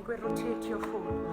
Gwe rotate your phone.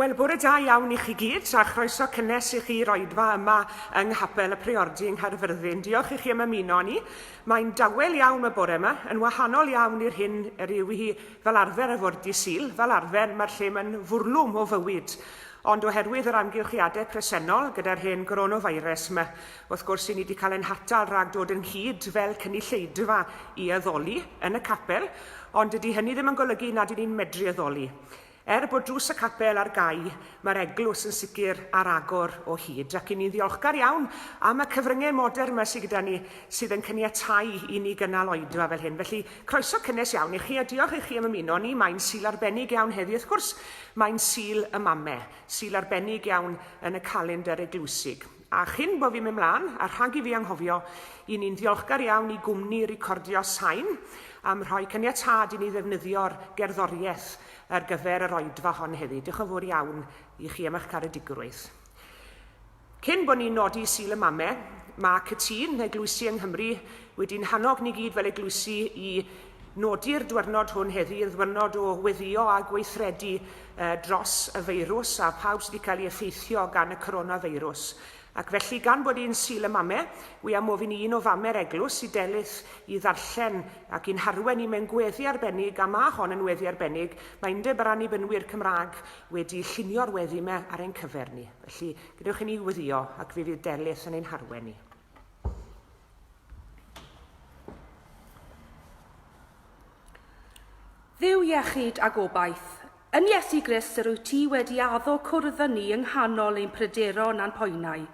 Wel, bore da iawn i chi gyd, a chroeso cynnes i chi i'r oedfa yma yng Nghapel y Priordy yng Nghaerfyrddin. Diolch i chi am ymuno â ni. Mae'n dawel iawn y bore yma, yn wahanol iawn i'r hyn yr yw hi fel arfer ar fore dydd Sul. Fel arfer, mae'r lle yma'n fwrlwm o fywyd. Ond oherwydd yr amgylchiadau presennol gyda'r hen goronavirus yma, wrth gwrs, i ni wedi cael ein hatal rhag dod ynghyd fel cynulleidfa i addoli yn y capel, ond dydy hynny ddim yn golygu nad y'n ni'n medru addoli. Er bod drws y capel ar gau, mae'r eglwys yn sicr ar agor o hyd, ac 'y ni'n ddiolchgar iawn am y cyfryngau modern 'ma sydd gyda ni sydd yn caniatáu i ni gynnal oedfa fel hyn. Felly, croeso cynnes iawn i chi, a diolch i chi am ymuno â ni. Mae'n Sul arbennig iawn heddi, wrth gwrs, mae'n Sul y Mame, Sul arbennig iawn yn y calendr eglwysig. A chyn bo fi'n mynd mlaen, a rhag i fi anghofio, 'y ni'n ddiolchgar iawn i gwmni recordio Sain am rhoi caniatâd i ni ddefnyddio'r gerddoriaeth ar gyfer yr oedfa hon heddi. Diolch yn fawr iawn i chi am eich caredigrwydd. Cyn bod ni'n nodi Sul y Mame, mae Cytûn, eglwysi yng Nghymru, wedi'n hannog ni gyd fel eglwysi i nodi'r dwyrnod hwn heddi yn ddwyrnod o weddïo a gweithredu dros y feirws a phawb sydd wedi cael ei effeithio gan y coronafeirws. Ac felly, gan bod hi'n Sul y Mame, wi am ofyn i un o fame'r eglwys, i Delyth, i ddarllen ac i'n harwen ni mewn gweddi arbennig, a ma' hon yn weddi arbennig, mae Undeb yr Annibynwyr Cymraeg wedi llunio'r weddi 'ma ar ein cyfer ni. Felly, gadewch i ni weddïo, ac fe fydd Delyth yn ein harwen ni. Dduw iechyd a gobaith, Yn Iesu Grist yr wyt ti wedi addo cwrdd â ni yng nghanol ein pryderon a'n poenau.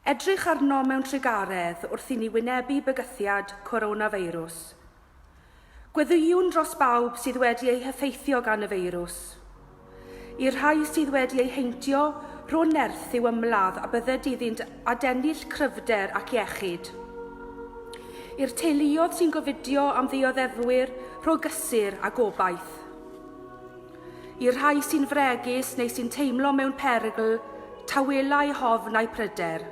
Edrych arnom mewn trugaredd wrth i ni wynebu bygythiad coronafeirws. Gweddïwn dros bawb sydd wedi eu heffeithio gan y feirws. I'r rhai sydd wedi eu heintio, rho nerth i'w ymladd a bydded iddynt adennill cryfder ac iechyd. I'r teuluodd sy'n gofidio am ddioddefwyr, rho gysur a gobaith. I'r rhai sy'n fregus neu sy'n teimlo mewn perygl, tawela eu hofn a'u pryder.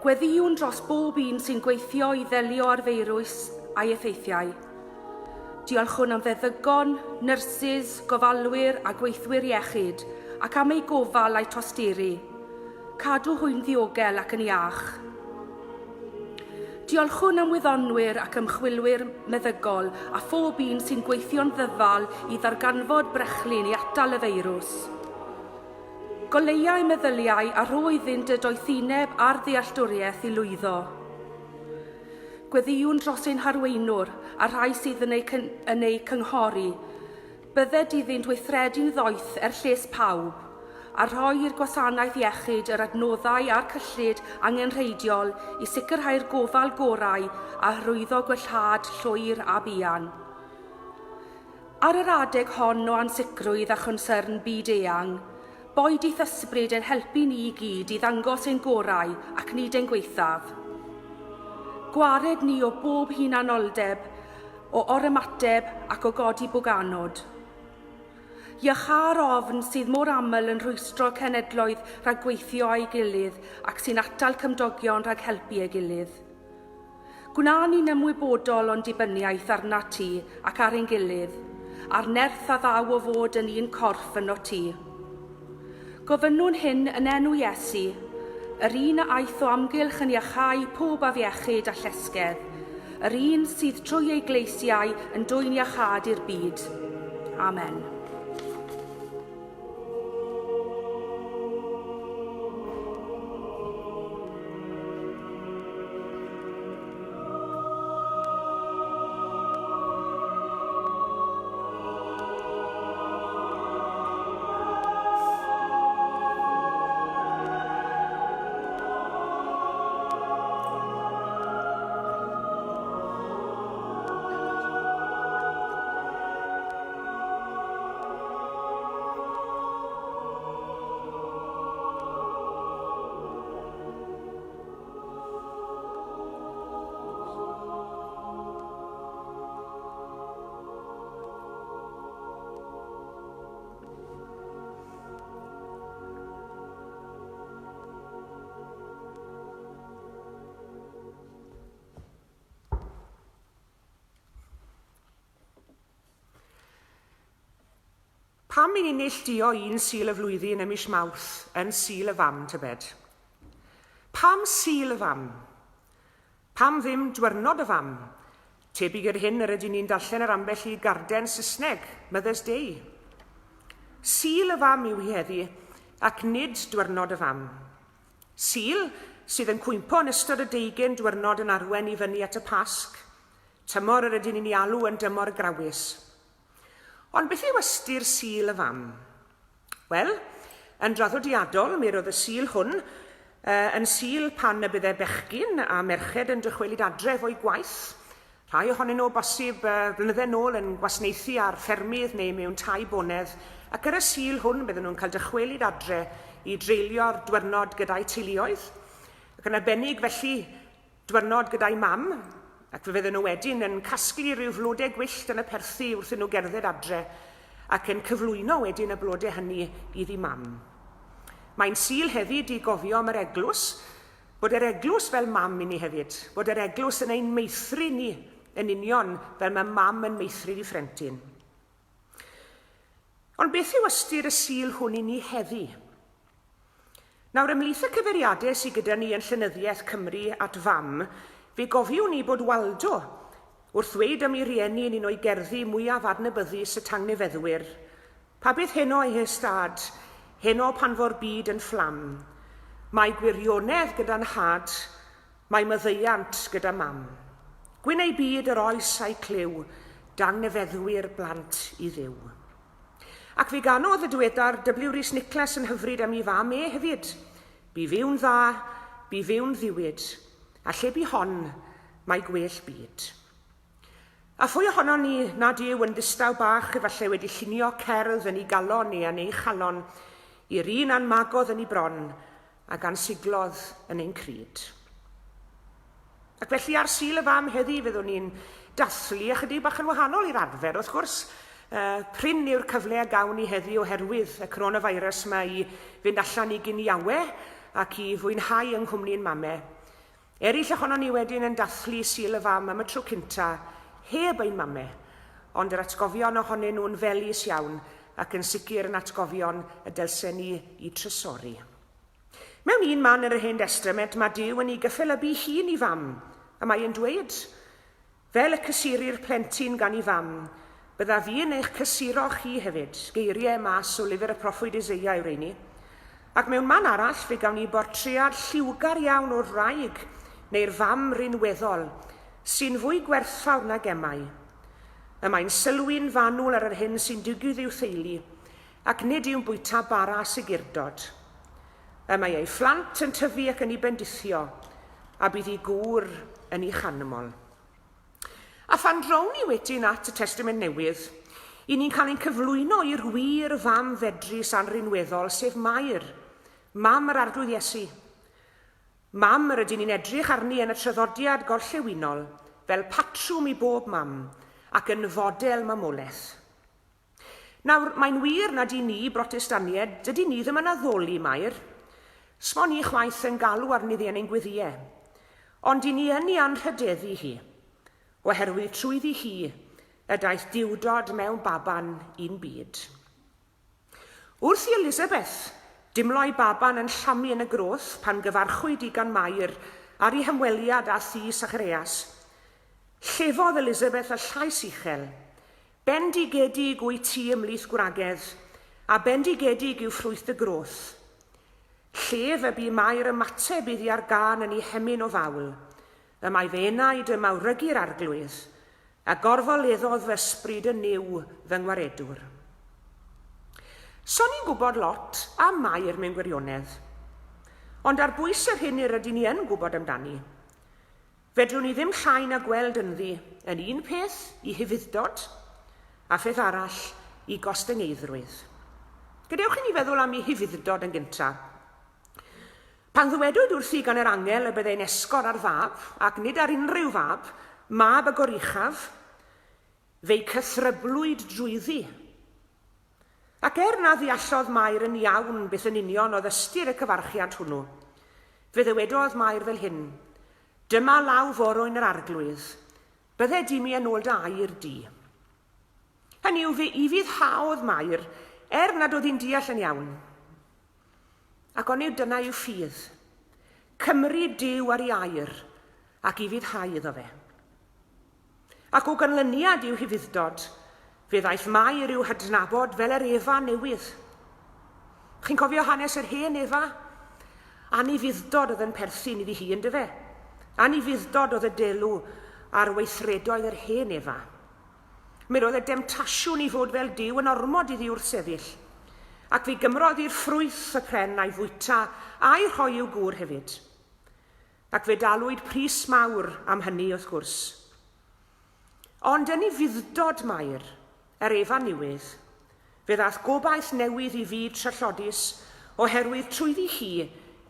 Gweddïwn dros bob un sy'n gweithio i ddelio â'r feirws a'i effeithiau. Diolchwn am feddygon, nyrsys, gofalwyr a gweithwyr iechyd, ac am eu gofal a'u tosturi. Cadw hwy'n ddiogel ac yn iach. Diolchwn am wyddonwyr ac ymchwilwyr meddygol a phob un sy'n gweithio'n ddyfal i ddarganfod brechlyn i atal y feirws. Goleuai meddyliau a rho iddynt y doethineb a'r ddealltwriaeth i lwyddo. Gweddïwn dros ein harweinwr a'r rhai sydd yn eu, yn eu cynghori. Bydded iddynt weithredu'n ddoeth er lles pawb, a rhoi i'r gwasanaeth iechyd yr adnoddau a'r cyllid angenrheidiol i sicrhau'r gofal gorau a hyrwyddo gwellhad llwyr a buan. Ar yr adeg hon o ansicrwydd a chonsyrn byd-eang, boed i'th ysbryd ein helpu ni i gyd i ddangos ein gorau ac nid ein gwaethaf. Gwared ni o bob hunanoldeb, o orymateb ac o godi bwganod. Iachâ'r ofn sydd mor aml yn rhwystro cenedloedd rhag gweithio â'i gilydd ac sy'n atal cymdogion rhag helpu ei gilydd. Gwna ni'n ymwybodol o'n dibyniaeth arnat ti ac ar ein gilydd, a'r nerth a ddaw o fod yn un corff ynot ti. Gofynnwn hyn yn enw Iesu, yr un a aeth o amgylch yn iachau pob afiechyd a llesgedd, yr un sydd trwy ei gleisiau yn dwyn iachâd i'r byd. Amen. Pam i ni neilltuo un Sul y flwyddyn ym mis Mawrth yn Sul y Fam, tybed? Pam Sul y Fam? Pam ddim Dwyrnod y Fam? Tebyg i'r hyn yr ydyn ni'n darllen ar ambell i garden Saesneg, Mother's Day. Sul y Fam yw hi heddi, ac nid Dwyrnod y Fam. Sul sydd yn cwympo yn ystod y deugain dwyrnod yn arwen i fyny at y Pasg, tymor yr ydyn ni'n ei alw yn dymor grawys. Ond beth yw ystyr Sul y Fam? Wel, yn draddodiadol, mi roedd y Sul hwn uh, yn Sul pan y bydde bechgyn a merched yn dychwelyd adref o'i gwaith. Rhai ohonyn nhw bosib uh, blynydde nôl yn gwasnaethu ar ffermydd neu mewn tai bonedd, ac ar y Sul hwn bydden nhw'n cael dychwelyd adre i dreulio'r dwyrnod gyda'u teuluoedd. Ac yn arbennig felly Dwyrnod gyda'i mam, ac fe fydden nhw wedyn yn casglu rhyw flodau gwyllt yn y perthi wrth iddyn nhw gerdded adre, ac yn cyflwyno wedyn y blodau hynny iddi mam. Mae'n Sul hefyd i gofio am yr eglwys, bod yr eglwys fel mam i ni hefyd, bod yr eglwys yn ein meithrin ni yn union fel mae mam yn meithrin ei phrentyn. Ond beth yw ystyr y Sul hwn i ni heddi? Nawr, ymhlith y cyfeiriadau sydd gyda ni yn Llenyddiaeth Cymru at fam, fe gofiwn ni bod Waldo, wrth ddweud am ei rieni yn un o'i gerddi mwyaf adnabyddus y tangnefeddwyr, Pa beth heno ei hystâd, heno pan fo'r byd yn fflam? Mae gwirionedd gyda 'nhad, Mae maddeuant gyda mam. Gwyn ei byd yr oes a'i clyw, dangnefeddwyr blant i Dduw. Ac fe ganodd y diweddar W. Rhys Niclas yn hyfryd am ei fam e hefyd. Bu fyw'n dda, bu fyw'n ddiwyd, a lle bu hon, mae gwell byd. A phwy ohonon ni nad yw yn ddistaw bach efallai wedi llunio cerdd yn ei galon neu yn ei chalon i'r un a'n magodd yn ei bron a gan siglodd yn ein cryd. Ac felly ar Sul y Fam heddi fyddwn ni'n dathlu ychydig bach yn wahanol i'r arfer, wrth gwrs. Prin yw'r cyfle a gawn ni heddi oherwydd y coronavirus yma i fynd allan i giniawe ac i fwynhau yng nghwmni'n mame. Eraill ohonon ni wedyn yn dathlu Sul y Fam am y tro cynta, heb ein mame, ond yr atgofion ohonyn nhw'n felys iawn ac yn sicr yn atgofion y dylsen ni i trysori. Mewn un man yn yr Hen Destament mae Duw yn ei gyffelybu hun i fam, a mae e'n dweud, Fel y cysurir plentyn gan ei fam, byddaf fi yn eich cysuro chi hefyd, geiriau mas o lyfr y proffwyd Eseia yw'r rheini. Ac mewn man arall fe gawn ni bortread lliwgar iawn o'r wraig neu'r fam rinweddol, sy'n fwy gwerthfawr na gemau. Y mae'n sylwi'n fanwl ar yr hyn sy'n digwydd i'w theulu, ac nid yw'n bwyta bara a segurdod. Y mae ei phlant yn tyfu ac yn ei bendithio, a bydd ei gŵr yn ei chanmol. A phan drown ni wedyn at y Testament Newydd, i ni'n cael ein cyflwyno i'r wir fam fedrus anrinweddol, sef Mair, mam yr Arglwydd Iesu. Mam yr ydyn ni'n edrych arni yn y traddodiad gorllewinol fel patrwm i bob mam, ac yn fodel mamolaeth. Nawr, mae'n wir nad i ni, Brotestanied, dydy ni ddim yn addoli Mair. Smo ni chwaith yn galw arni ddi yn ein gweddïau. Ond i ni yn ei anrhydeddu hi, oherwydd trwyddi hi y daeth duwdod mewn baban i'n byd. Wrth i Elizabeth dimlo'i baban yn llamu yn y groth pan gyfarchwyd hi gan Mair ar ei hymweliad â thŷ Sachareas, llefodd Elizabeth â llais uchel, Bendigedig wyt ti ymhlith gwragedd, a bendigedig yw ffrwyth dy groth. Llef y bu Mair ymateb iddi ar gân yn ei hemyn o fawl, Y mae fy enaid yn mawrygu'r Arglwydd, a gorfoleddodd fy ysbryd yn Nuw fy ngwaredwr. So ni'n gwybod lot am Mair mewn gwirionedd. Ond ar bwys yr hyn yr ydyn ni yn gwybod amdani, Fedrwn ni ddim llai na gweld ynddi, yn un peth, i hufudd-dod, a pheth arall, i gostyngeiddrwydd. Gadewch i ni feddwl am ei hufudd-dod yn gyntaf. Pan ddywedwyd wrthi gan yr angel y byddai'n esgor ar fab, ac nid ar unrhyw fab, mab y Goruchaf, fe'i cythryblwyd drwyddi. Ac er na ddeallodd Mair yn iawn beth yn union oedd ystyr y cyfarchiad hwnnw, fe ddywedodd Mair fel hyn, Dyma law forwyn yr Arglwydd, bydded i mi yn ôl dy air di. Hynny yw, fe ufuddhaodd Mair er nad oedd hi'n deall yn iawn. Ac onid dyna yw ffydd? Cymru Duw ar ei air ac ufuddhau iddo fe. Ac o ganlyniad i'w hufudd-dod, fe ddaeth Mair i'w hadnabod fel yr Efa newydd. Chi'n cofio hanes yr hen Efa? Anufudd-dod oedd yn perthyn iddi hi, yndyfe? Anufudd-dod oedd y delw ar weithredoedd yr hen Efa. Mi roedd y demtasiwn i fod fel Duw yn ormod iddi wrthsefyll, ac fe gymrodd i'r ffrwyth y pren a'i fwyta a'i rhoi i'w gŵr hefyd. Ac fe dalwyd pris mawr am hynny, wrth gwrs. Ond yn ufudd-dod Mair, yr Efa newydd, fe ddaeth gobaith newydd i fyd trallodus, oherwydd trwyddi hi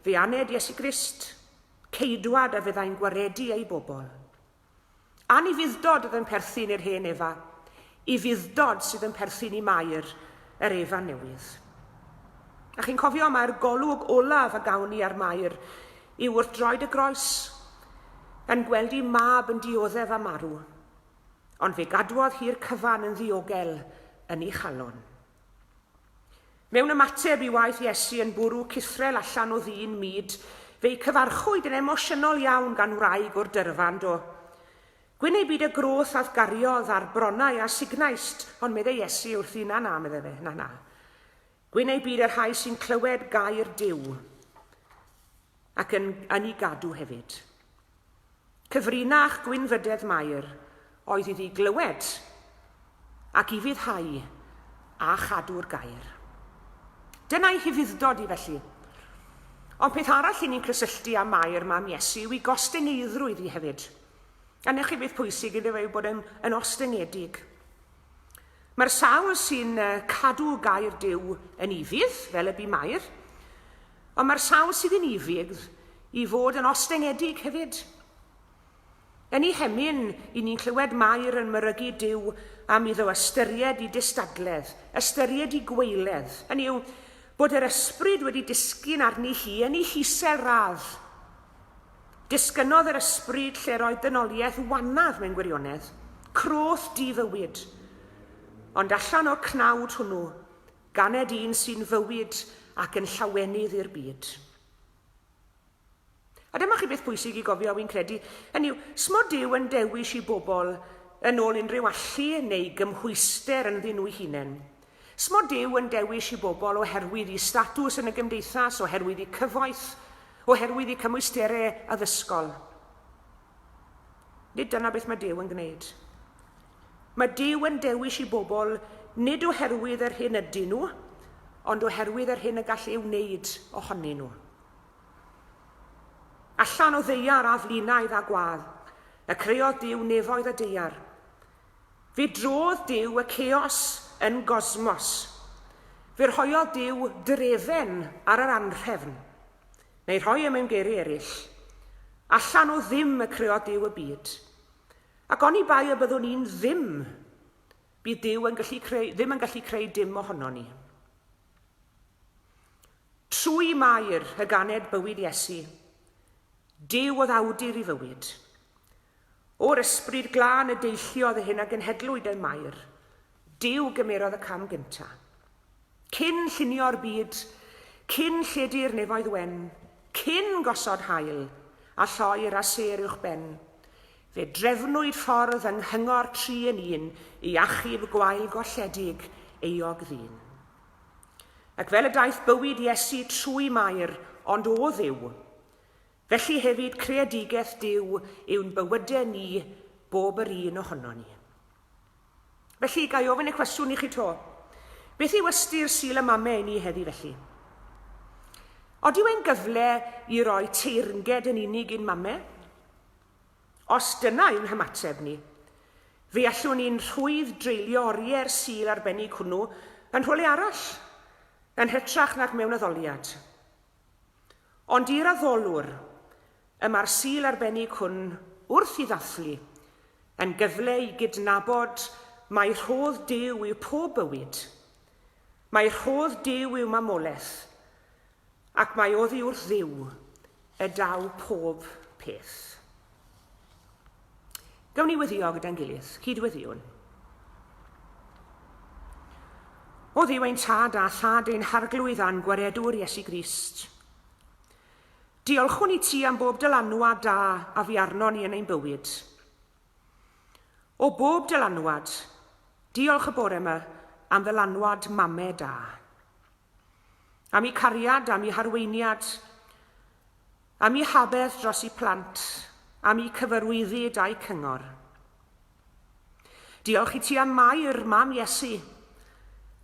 fe aned Iesu Grist, Ceidwad a fyddai'n gwaredu ei bobl. Anufudd-dod oedd yn perthyn i'r hen Efa, ufudd-dod sydd yn perthyn i Mair, yr Efa newydd. A chi'n cofio, mae'r golwg olaf a gawn ni ar Mair yw wrth droed y groes, yn gweld ei mab yn dioddef a marw. Ond fe gadwodd hi'r cyfan yn ddiogel yn ei chalon. Mewn ymateb i waith Iesu yn bwrw cythrel allan o ddyn mud, fe'i cyfarchwyd yn emosiynol iawn gan wraig o'r dyrfa, yndo? Gwyn ei byd y groth a'th gariodd a'r bronnau a sugnaist, ond meddai Iesu wrthi, na, na, meddai fe, na, na. Gwyn ei byd y rhai sy'n clywed gair Duw ac yn, yn ei gadw hefyd. Cyfrinach gwynfydedd Mair oedd iddi glywed ac ufuddhau a chadw'r gair. Dyna'i hufudd-dod hi felly. Ond peth arall i ni'n cysylltu â Mair mam Iesu yw ei gostyngeiddrwydd hi hefyd. A 'na chi beth pwysig iddo fe yw bod yn, yn ostyngedig. Mae'r sawl sy'n cadw gair Duw yn ufudd, fel y bu Mair, ond mae'r sawl sydd yn ufudd i fod yn ostyngedig hefyd. Yn ei hemyn, i ni'n clywed Mair yn myrygu Duw am iddo ystyried i distadledd, ystyried i gwaeledd, hynny yw, bod yr ysbryd wedi disgyn arni hi yn ei hisel radd. Disgynnodd yr ysbryd lle roedd dynoliaeth wanaf mewn gwirionedd, croth di-fywyd. Ond allan o'r cnawd hwnnw, ganed un sy'n fywyd ac yn llawenydd i'r byd. A dyma chi beth pwysig i gofio, wi'n credu. Hynny yw, smo Duw yn dewis i bobl yn ôl unrhyw allu neu gymhwyster ynddyn nhw'u hunain. Smo Duw yn dewis i bobl oherwydd i statws yn y gymdeithas, oherwydd i cyfoeth, oherwydd i cymwysterau addysgol. Nid dyna beth mae Duw yn gwneud. Mae Duw yn dewis i bobl nid oherwydd yr hyn ydyn nhw, ond oherwydd yr hyn y gall ei wneud ohonyn nhw. Allan o ddaear aflinaidd a gwadd, y creodd Duw nefoedd a daear. Fe drodd Duw y chaos yn gosmos. Fe rhoiodd Duw drefen ar yr anrhefn. Neu rhoi e mewn geiriau eraill, allan o ddim y creodd Duw y byd. Ac oni bai y byddwn ni'n ddim, bydd Duw yn gallu creu, ddim yn gallu creu dim ohono ni. Trwy Mair y ganed bywyd Iesu, Duw oedd awdur i fywyd. O'r Ysbryd Glân y deilliodd y hyn a genhedlwyd ym Mair, Duw gymerodd y cam gyntaf. Cyn llunio'r byd, cyn lledu'r nefoedd wen, cyn gosod haul, a lloer a sêr uwch ben, fe drefnwyd ffordd yng nghyngor tri yn un i achub gwael golledig euog ddyn. Ac fel y daeth bywyd Iesu trwy Mair, ond o Dduw, felly hefyd creadigaeth Duw yw'n bywydau ni, bob yr un ohonon ni. Felly, ga i ofyn y cwestiwn i chi to. Beth yw ystyr Sul y Mame i ni heddi felly? Odyw e'n gyfle i roi teyrnged yn unig i'n mame? Os dyna yw'n hymateb ni, fe allwn ni'n rhwydd dreulio oriau'r Sul arbennig hwnnw yn rhywle arall, yn hytrach nag mewn addoliad. Ond i'r addolwr, y mae'r Sul arbennig hwn wrth i ddathlu, yn gyfle i gydnabod mai rhodd Duw yw pob bywyd, mai rhodd Duw yw mamolaeth, Ac mai oddi wrth Dduw y daw pob peth. Gawn ni weddio gyda'n gilydd, cyd-weddiwn. O Dduw ein Tad a Thad ein Harglwydd a'n Gwaredwr Iesu Grist. Diolchwn i ti am bob dylanwad da a fu arnon ni yn ein bywyd. O bob dylanwad, diolch y bore yma am ddylanwad mame da. Am i cariad, am i harweiniad, am i habedd dros i plant, am i cyfarwyddyd a'i cyngor. Diolch i ti am Mair, mam Iesu,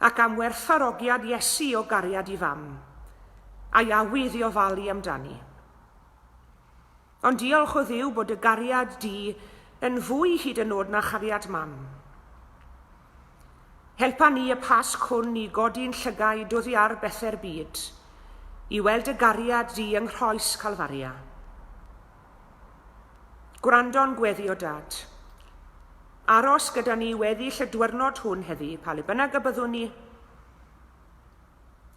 ac am werthfawrogiad Iesu o gariad i fam, a'i awydd i ofalu amdani. Ond diolch o Dduw bod y gariad di yn fwy hyd yn nod na chariad mam. Helpa ni y Pasg hwn i godi'n llygaid oddi ar bethe'r byd, i weld y gariad di yng nghroes Calfaria. Gwrando'n gweddi o Dad. Aros gyda ni weddill y dwyrnod hwn heddi, pa le bynnag y byddwn ni.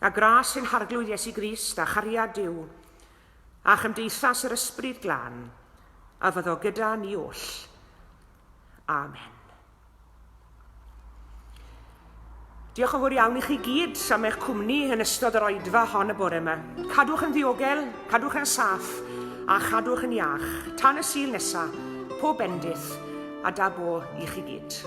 A gras ein Harglwydd Iesu Grist a chariad Duw, a chymdeithas yr Ysbryd Glân, a fyddo gyda ni oll. Amen. Diolch yn fawr iawn i chi gyd am eich cwmni yn ystod yr oedfa hon y bore yma. Cadwch yn ddiogel, cadwch yn saff a chadwch yn iach. Tan y Sul nesa, pob bendith a da bo i chi gyd.